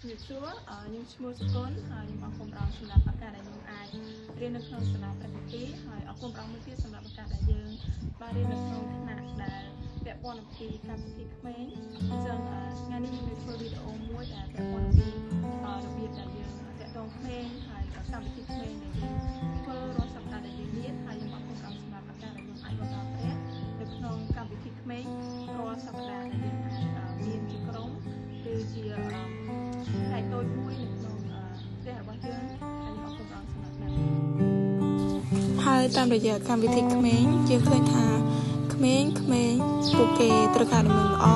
ជំរាបសួរខ្ញុំឈ្មោះសុគន្ធហើយខ្ញុំអរគុណព្រះអង្គសម្រាប់ឱកាសដែលខ្ញុំអាចរៀននៅក្នុងសាលាព្រះគម្ពីរហើយអរគុណព្រះអង្គមួយទៀតសម្រាប់ឱកាសដែលយើងបានរៀននៅក្នុងថ្នាក់ដែលពាក់ព័ន្ធអំពីកម្មវិធីក្មេងអញ្ចឹងថ្ងៃនេះខ្ញុំនឹងធ្វើវីដេអូមួយដែលពាក់ព័ន្ធអំពីរបៀបដែលយើងតាក់ទងក្មេងហើយកម្មវិធីក្មេងដែលយើងធ្វើរាល់សប្តាហ៍ដែលយើងមានហើយខ្ញុំអរគុណព្រះអង្គសម្រាប់ឱកាសដែលខ្ញុំអាចបន្តព្រះនៅក្នុងកម្មវិធីក្មេងរាល់សប្តាហ៍ដែលយើងអាចមានជាក្រុមគឺជាផ្នែកតូចមួយនៅក្នុងផ្ទះរបស់យើងហើយអរគុណព្រះអង្គសម្រាប់ណាស់ ហើយតាមរយៈកម្មវិធីក្មេងយើងឃើញថាក្មេងៗពួកគេត្រូវការដំណឹងល្អ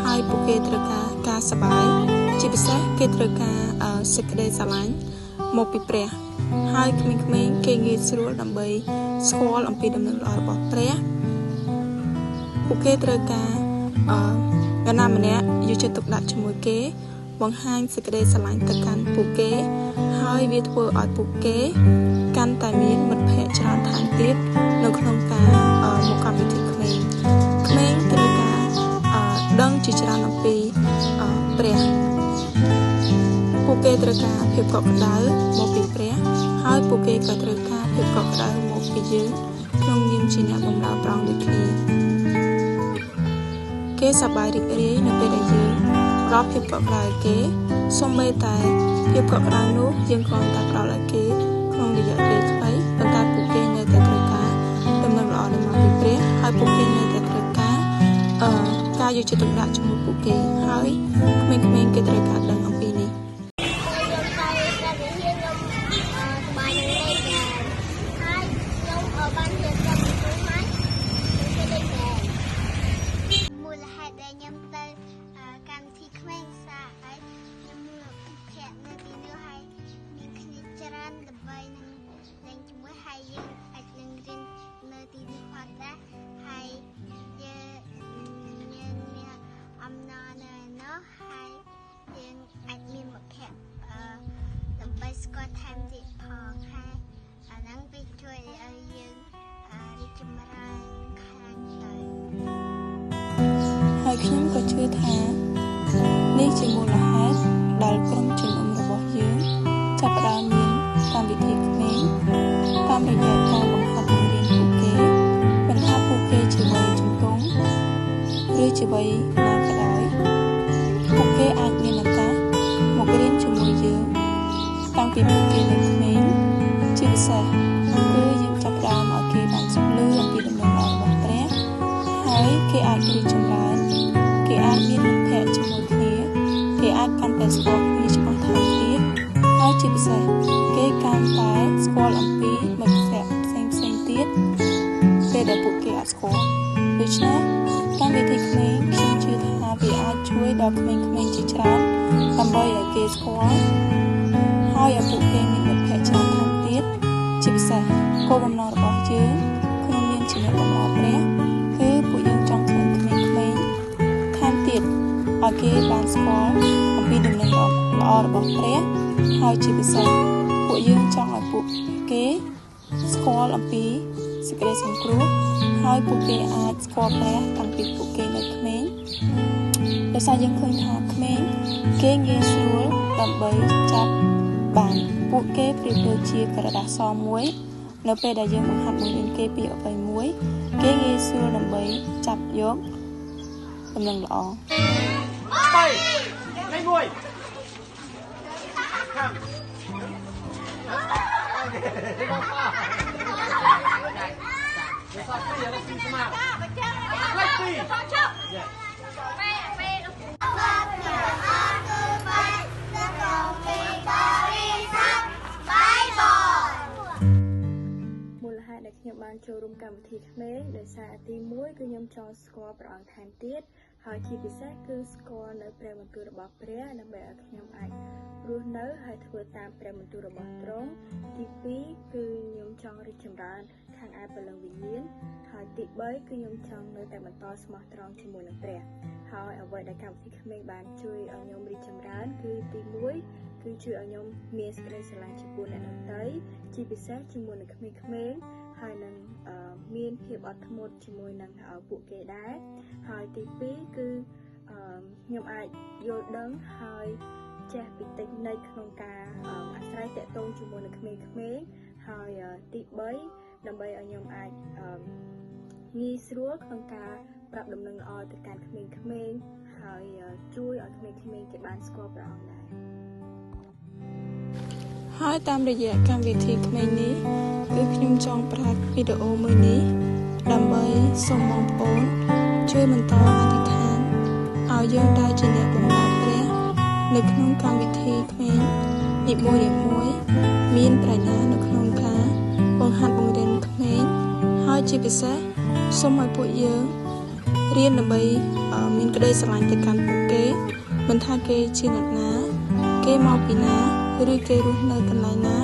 ហើយពួកគេត្រូវការការសប្បាយជាពិសេសគេត្រូវការសេចក្តីស្រឡាញ់មកពីព្រះហើយក្មេងៗគេងាយស្រួលដើម្បីស្គាល់អំពីដំណឹងល្អរបស់ព្រះពួកគេត្រូវការនរណាម្នាក់យកចិត្តទុកដាក់ជាមួយគេបង្ហាញសេចក្តីស្រឡាញ់ទៅកាន់ពួកគេហើយវាធ្វើឲ្យពួកគេកាន់តែមានមិត្តភ័ក្តិច្រើនថែមទៀតនៅក្នុងការមកកម្មវិធីក្មេងក្មេងត្រូវការដឹងជាច្រើនអំពីព្រះពួកគេត្រូវការភាពកក់ក្ដៅមកពីព្រះហើយពួកគេក៏ត្រូវការភាពកក់ក្ដៅមកពីយើងក្នុងនាមជាអ្នកបម្រើព្រះអង្គដូចគ្នាគេសប្បាយរីករាយនៅពេលដែលយើងផ្ដល់ភាពកក់ក្ដៅឲ្យគេសូម្បីតែភាពកក់ក្ដៅនោះយើងគ្រាន់តែផ្ដល់ឲ្យគេក្នុងរយៈពេលខ្លីប៉ុន្តែពួកគេនៅតែត្រូវការដំណឹងល្អនេះមកពីព្រះហើយពួកគេនៅតែត្រូវការការយកចិត្តទុកដាក់ជាមួយពួកគេហើយក្មេងៗគេត្រូវការដឹងអំពីនេះ ខ្ញុំទៅព្រះវិហារខ្ញុំសប្បាយនឹងលេងហ្គេមហើយខ្ញុំបានរៀនព្រះបន្ទូលហើយខ្ញុំទៅលេងហ្គេមមូលហេតុដែលខ្ញុំទៅកម្មវិធីក្មេងសាហើយខ្ញុំមើលភ័ក្រនៅទីនោះហើយមានគ្នាច្រើនដើម្បីនឹងលេងជាមួយហើយយើងអាចនឹងរៀននៅទីនោះផងដែរហើយយើងមានអំណរនៅនោះហើយយើងអាចមានមិត្តភ័ក្តិដើម្បីស្គាល់ថែមទៀតផងហើយអាហ្នឹងវាជួយឲ្យយើងរីកចម្រើនខ្លាំងទៅ ហើយខ្ញុំក៏ជឿថានេះជាមូលហេតុដែលក្រុមជំនុំរបស់យើងចាប់ផ្ដើមមានកម្មវិធីក្មេងតាមរយៈការបង្ហាត់បង្រៀនពួកគេមិនថាពួកគេជាវ័យជំទង់ឬជាវ័យណាក៏ដោយពួកគេអាចមានឱកាសមករៀនជាមួយយើងតាំងពីពួកគេនៅក្មេងជាពិសេសគឺយើងចាប់ផ្ដើមឲ្យគេបានស្លឺអំពីដំណឹងល្អរបស់ព្រះហើយគេអាចរីកចម្រើនគេអាចមានមិត្តភក្តិជាមួយគ្នាគេអាចកាន់តែស្គាល់គ្នាច្បាស់ថែមទៀតហើយជាពិសេសគេកាន់តែស្គាល់អំពីមិត្តភក្តិផ្សេងផ្សេងទៀតពេលដែលពួកគេអត់ស្គាល់ដូច្នេះកម្មវិធីក្មេងខ្ញុំជឿថាវាអាចជួយដល់ក្មេងៗជាច្រើនដើម្បីឲ្យគេស្គាល់ហើយឲ្យពួកគេមានមិត្តភក្តិច្រើនថែមទៀតជាពិសេសគោលបំណងរបស់យើងក្នុងនាមជាអ្នកបម្រើព្រះគឺពួកយើងចង់ឃើញក្មេងៗថែមទៀតឲ្យគេបានស្គាល់អំពីដំណឹងល្អរបស់ព្រះហើយជាពិសេសពួកយើងចង់ឲ្យពួកគេស្គាល់អំពីសេចក្តីសង្គ្រោះហើយពួកគេអាចស្គាល់ព្រះតាំងពីពួកគេនៅក្មេងដោយសារយើងឃើញថាក្មេងគេងាយស្រួលដើម្បីចាប់បានពួកគេប្រៀបដូចជាក្រដាសសមួយនៅពេលដែលយើងបង្ហាត់បង្រៀនគេពីអ្វីមួយគេងាយស្រួលដើម្បីចាប់យកដំណឹងល្អ 3លេខ1ខាងលេខ5លេខ2លេខ2ស្មើលេខ2 មូលហេតុដែលខ្ញុំបានចូលរួមកម្មវិធីក្មេងដោយសារទី1គឺខ្ញុំចង់ស្គាល់ព្រះអង្គថែមទៀតហើយជាពិសេសគឺស្គាល់នៅព្រះបន្ទូលរបស់ព្រះដើម្បីឲ្យខ្ញុំអាចរស់នៅហើយធ្វើតាមព្រះបន្ទូលរបស់ទ្រង់ទី2គឺខ្ញុំចង់រីកចម្រើនខាងឯព្រលឹងវិញ្ញាណហើយទី3គឺខ្ញុំចង់នៅតែបន្តស្មោះត្រង់ជាមួយនឹងព្រះហើយអ្វីដែលកម្មវិធីក្មេងបានជួយឲ្យខ្ញុំរីកចម្រើនគឺទី1គឺជួយឲ្យខ្ញុំមានសេចក្តីស្រឡាញ់ចំពោះអ្នកដទៃជាពិសេសជាមួយនឹងក្មេងៗហើយនឹងមានភាពអត់ធ្មត់ជាមួយនឹងពួកគេដែរហើយទី2គឺខ្ញុំអាចយល់ដឹងហើយ ចេះពីតិចនិចក្នុងការអាស្រ័យតាក់ទងជាមួយនឹងក្មេងៗហើយទី3ដើម្បីឲ្យខ្ញុំអាចងាយស្រួលក្នុងការប្រាប់ដំណឹងល្អទៅកាន់ក្មេងៗហើយជួយឲ្យក្មេងៗគេបានស្គាល់ព្រះអង្គដែរ ហើយតាមរយៈកម្មវិធីក្មេងនេះគឺខ្ញុំចង់ប្រើវីដេអូមួយនេះដើម្បីសូមបងប្អូនជួយបន្តអធិដ្ឋានឲ្យយើងដែលជាអ្នកបម្រើព្រះនៅក្នុងកម្មវិធីក្មេងនីមួយៗមានប្រាជ្ញានៅក្នុងការបង្ហាត់បង្រៀនក្មេងហើយជាពិសេសសូមឲ្យពួកយើងរៀនដើម្បីមានក្តីស្រឡាញ់ទៅកាន់ពួកគេមិនថាគេជាអ្នកណាគេមកពីណាឬគេរស់នៅកន្លែងណា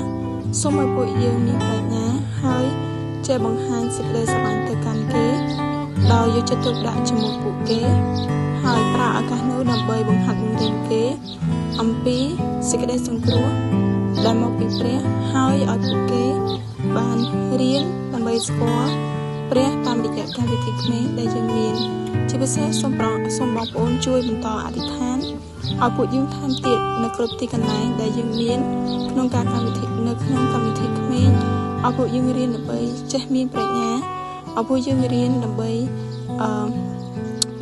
សូមឲ្យពួកយើងមានប្រាជ្ញាហើយចេះបង្ហាញសេចក្តីស្រឡាញ់ទៅកាន់គេដោយយកចិត្តទុកដាក់ជាមួយពួកគេហើយប្រើឱកាសនោះដើម្បីបង្ហាត់បង្រៀនគេអំពីសេចក្តីសង្គ្រោះដែលមកពីព្រះហើយឲ្យពួកគេបានរៀនដើម្បីស្គាល់ព្រះតាមរយៈកម្មវិធីក្មេងដែលយើងមានជាពិសេសសូមបងប្អូនជួយបន្តអធិដ្ឋានឲ្យពួកយើងថែមទៀតនៅគ្រប់ទីកន្លែងដែលយើងមានក្នុងការកម្មវិធីនៅក្នុងកម្មវិធីក្មេងឲ្យពួកយើងរៀនដើម្បីចេះមានប្រាជ្ញាឲ្យពួកយើងរៀនដើម្បី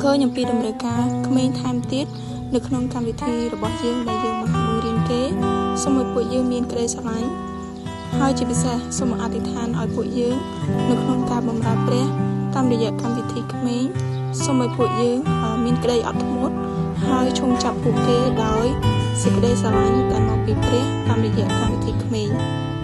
ឃើញអំពីតម្រូវការក្មេងថែមទៀតនៅក្នុងកម្មវិធីរបស់យើងដែលយើងមកបង្រៀនគេសូមឲ្យពួកយើងមានក្តីស្រឡាញ់ហើយជាពិសេសសូមអធិដ្ឋានឲ្យពួកយើងនៅក្នុងការបម្រើព្រះតាមរយៈកម្មវិធីក្មេងសូមឲ្យពួកយើងមានក្តីអត់ធ្មត់ហើយឈោងចាប់ពួកគេដោយសេចក្តីស្រឡាញ់ដែលមកពីព្រះតាមរយៈកម្មវិធីក្មេង។